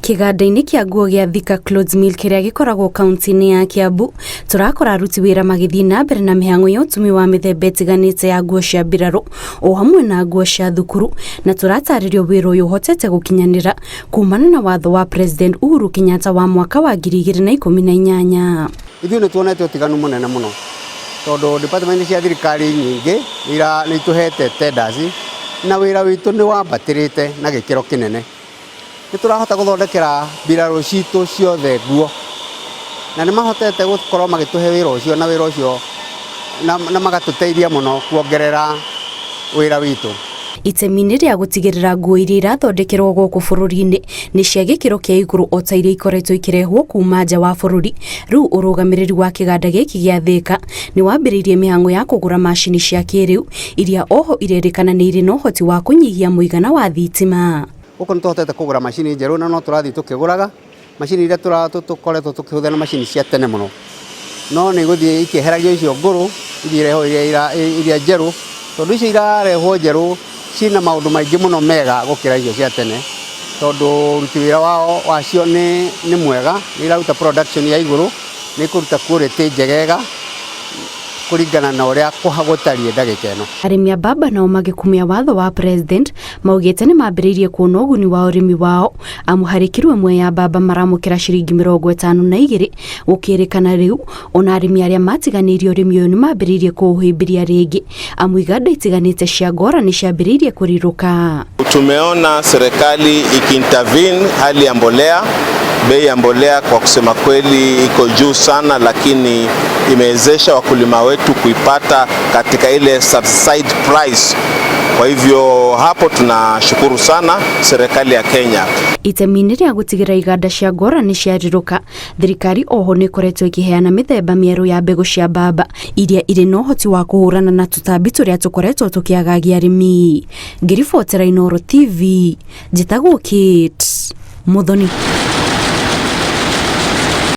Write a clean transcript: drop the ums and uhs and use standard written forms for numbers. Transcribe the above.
Kĩganda-inĩ kĩa nguo gĩa Thika Clothes Mill kĩrĩa gĩkoragwo kaunti-inĩ ya Kiambu, tũrakora aruti wĩra magĩthiĩ na mbere na mĩhang'o ya ũtumi wa mĩthemba ĩtiganĩte ya nguo cia mbirarũ o hamwe na nguo cia thukuru, na tũratarĩrio wĩra ũyũ ũhotete gũkinyanĩra kumana na watho wa President Uhuru Kenyatta wa mwaka wa 2018. Ithuĩ nĩ tuonete ũtiganu mũnene mũno tondũ department cia thirikari nyingĩ nĩ itũhete tenders na wĩra witũ nĩ wambatĩrĩte na gĩkĩro kĩnene. Nĩ tũrahota gũthondekera mbirarũ citũ ciothe nguo na nĩ mahotete gũkorwo magĩtũhe wĩra ũcio na wĩra ũcio na magatũteithia mũno kuongerera wĩra witũ. Itemi-inĩ rĩa gũtigĩrĩra nguo iria irathondekerwo gũkũ bũrũri-inĩ nĩ cia gĩkĩro kĩa igũrũ o ta iria ikoretwo ikĩrehwo kuma nja wa bũrũri, rĩu ũrũgamĩrĩri wa kĩganda gĩkĩ gĩa Thika nĩ wambĩrĩirie mĩhang'o ya kũgũra macini cia kĩrĩu iria oho irerĩkana nĩ irĩ na ũhoti wa kũnyihia mũigana wa thitima. Gũkũ nĩ tũhotete kũgũra macini njerũ na no tũrathiĩ tũkĩgũraga macini iria tũkoretwo tũkĩhũthĩra nĩ macini cia tene mũno, no nĩ igũthiĩ ikĩeheragio icio ngũrũ ithiĩ irehwo iria njerũ, tondũ icio irarehwo njerũ ciĩna maũndũ maingĩ mũno mega gũkĩra icio cia tene, tondũ ũruti wĩra wao wacio nĩ mwega, nĩ iraruta production ya igũrũ, nĩ ikũruta quality njegega kũringana na ũrĩa gũtariĩ ndagĩka ĩno. Arĩmi a mbamba nao magĩkumia watho wa President maugĩte nĩ mambĩrĩirie kuona ũguni wa ũrĩmi wao, amu harĩ kiro ĩmwe ya mbamba maramũkĩra ciringi 52, gũkĩrĩkana rĩu ona arĩmi arĩa matiganĩirie ũrĩmi ũyũ nĩ mambĩrĩirie kũũhĩmbĩria rĩngĩ, amu iganda itiganĩte cia ngora nĩ ciambĩrĩirie kũrirũka. Tumeona serikali ikiintervene hali ya mbolea. Bei ya mbolea kwa kusema kweli iko juu sana, lakini imewezesha wakulima wetu kuipata katika ile subsidized price. Kwa hivyo hapo tunashukuru sana serikali ya Kenya. Itemi-inĩ rĩa gũtigĩrĩra iganda cia ngora nĩ ciarirũka, thirikari oho nĩ ĩkoretwo ĩkĩheana mĩthemba mĩerũ ya mbegũ cia mbamba iria irĩ na ũhoti wa kũhũrana na tũtambi tũrĩa tũkoretwo tũkĩagagia arĩmi. Ngĩribotera Inooro TV, njĩtagwo Kate Muthoni.